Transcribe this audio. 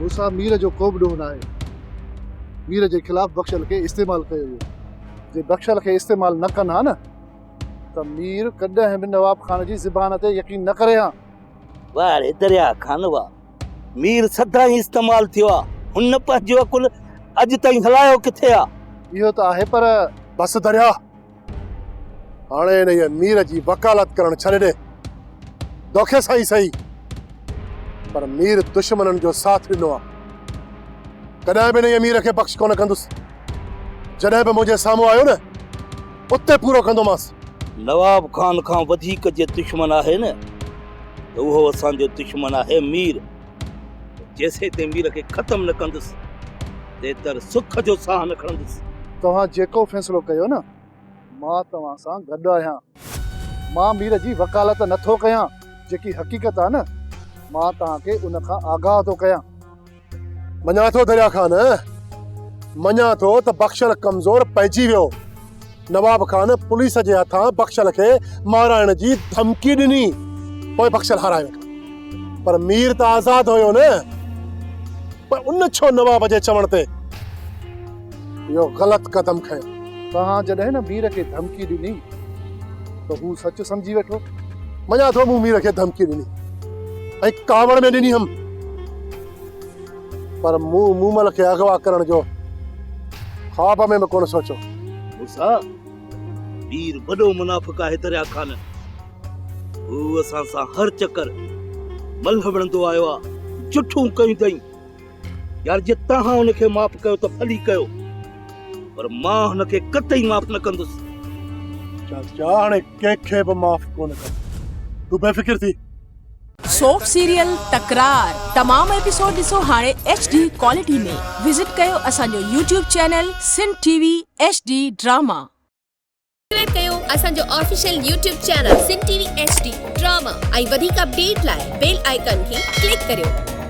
موسيٰ مير جو ڪو به ڏوهه ناهي. مير جي خلاف بخشل کي استعمال ڪيو ويو. جي بخشل کي استعمال نه ڪن ها نه ته مير ڪڏهن به نواب خان جي زبان تي يقين نه ڪري ها. واهه ري دريا خان واهه. مير سدائين استعمال ٿيو آ. هن پنهنجو عقل اڄ تائين هلايو ڪٿي آ. اهو ته آهي پر. بس دريا هاڻي انهيء مير جي وڪالت ڪرڻ ڇڏي ڏي. دوکي سان ئي سهي، پر مير دشمنن جو ساٿ ڏنو آ. ڪڏهن به انهيء مير کي بخش ڪونه ڪندس. جڏهن به منهنجي سامهون آيو نه، اتي پورو ڪندومانس. نواب خان کان وڌيڪ جي دشمن آهي نه، ته اهو اسان جو دشمن آهي مير. جيسيتائين مير کي ختم نه ڪندس، تيتر سک جو ساهه نه کڻندس. توهان جيڪو فيصلو ڪيو نه، مان توهان سان گڏ آهيان. مان مير جي وڪالت نه ٿو ڪيان، جيڪي حقيقت آهي نه، مان توهان کي ان کان آگاهه ٿو ڪيان. مڃان ٿو دريا خان، مڃان ٿو ته بخشل ڪمزور پئجي ويو. نواب خان پوليس جي هٿان بخشل کي مارائڻ جي ڌمڪي ڏني، پوء بخشل هارائي ويٺو. پر مير ته آزاد هيو نه، پوء ان ڇو نواب جي چوڻ تي اهو غلط قدم کنيو؟ توهان جڏهن نه مير کي ڌمڪي ڏني ته هو سچ سمجهي ويٺو. مڃان ٿو مون مير کي ڌمڪي ڏني ۽ ڪاوڙ ۾ ڏني هيم، پر مون مومل کي اغوا ڪرڻ جو خواب ۾ به ڪونه سوچيو. موسيٰ، مير وڏو منافق آهي دريا خان. هو اسان سان هر چڪر ملهه وڙهندو آيو آ، جٺون ڪيون اٿئين. يار جي توهان هن کي معاف ڪيو ته ڀلي ڪيو پر مان هن کي قطعي معاف نه ڪندس. چاچا هاڻي ڪنهن کي به معاف ڪونه ڪندس تون بي فڪر ٿي. سوپ سيريل تڪرار تمام ايپيسوڊ ڏسو هاڻي ايڇ ڊي ڪوالٽي ۾ وزٽ ڪيو اسان جو YouTube channel Sindh T V H D drama. Subscribe ڪيو اسان جو official YouTube channel Sindh T V H D drama ۽ وڌيڪ اپڊيٽ لاء بيل آئيڪان کي ڪلڪ ڪريو.